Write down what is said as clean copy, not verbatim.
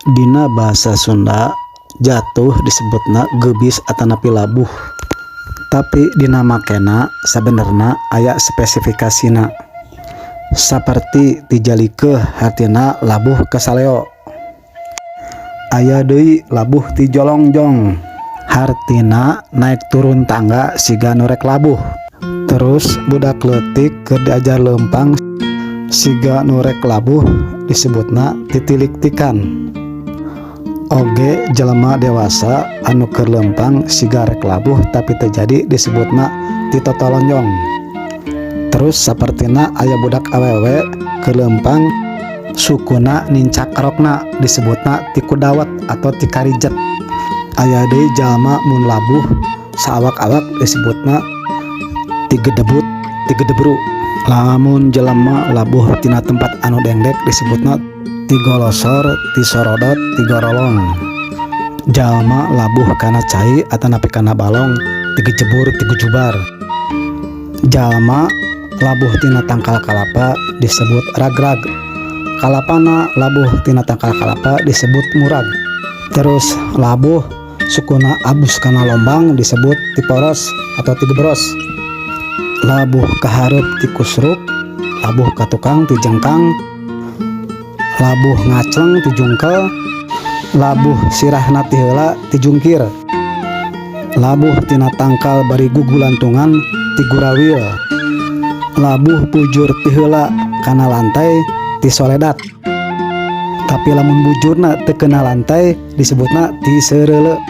Dina bahasa Sunda, jatuh disebutna geubis atanapi labuh. Tapi dina makena sabenerna aya spesifikasina. Saperti tijalikeuh hartina labuh kasaleo. Aya deui labuh ti jolongjong, hartina naek turun tangga siga nu rek labuh. Terus budak leutik keur diajar leumpang siga nu rek labuh disebutna titiliktikan. Oge jelema dewasa anu keur leumpang siga rek labuh tapi teu jadi disebutna titotolonjong. Terus sapertina aya budak awewe keur leumpang sukuna nincak rokna disebutna tikudawet atau tikarijet. Aya deui jalma mun labuh saawak-awak disebutna tigedebut, tigedebru. Lamun jelema labuh tina tempat anu dengdek disebutna tigolosor, tisorodot, tigorolong. Jalma labuh kana cai atanapi kana balong tigejebur, tigujubar. Jalma labuh tina tangkal kalapa disebut ragrag. Kalapana labuh tina tangkal kalapa disebut murag. Terus labuh sukuna abus kana lombang disebut tiporos atau tigebros. Labuh kahareup tikusruk, labuh ka tukang tijengkang, labuh ngacleng tijungkel, labuh sirahna ti heula tijungkir. Labuh tina tangkal bari gugulantungan tigurawil. Labuh bujur ti heula kana lantai tisoledat. Tapi lamun bujurna teu kena lantai disebutna tiseureuleu.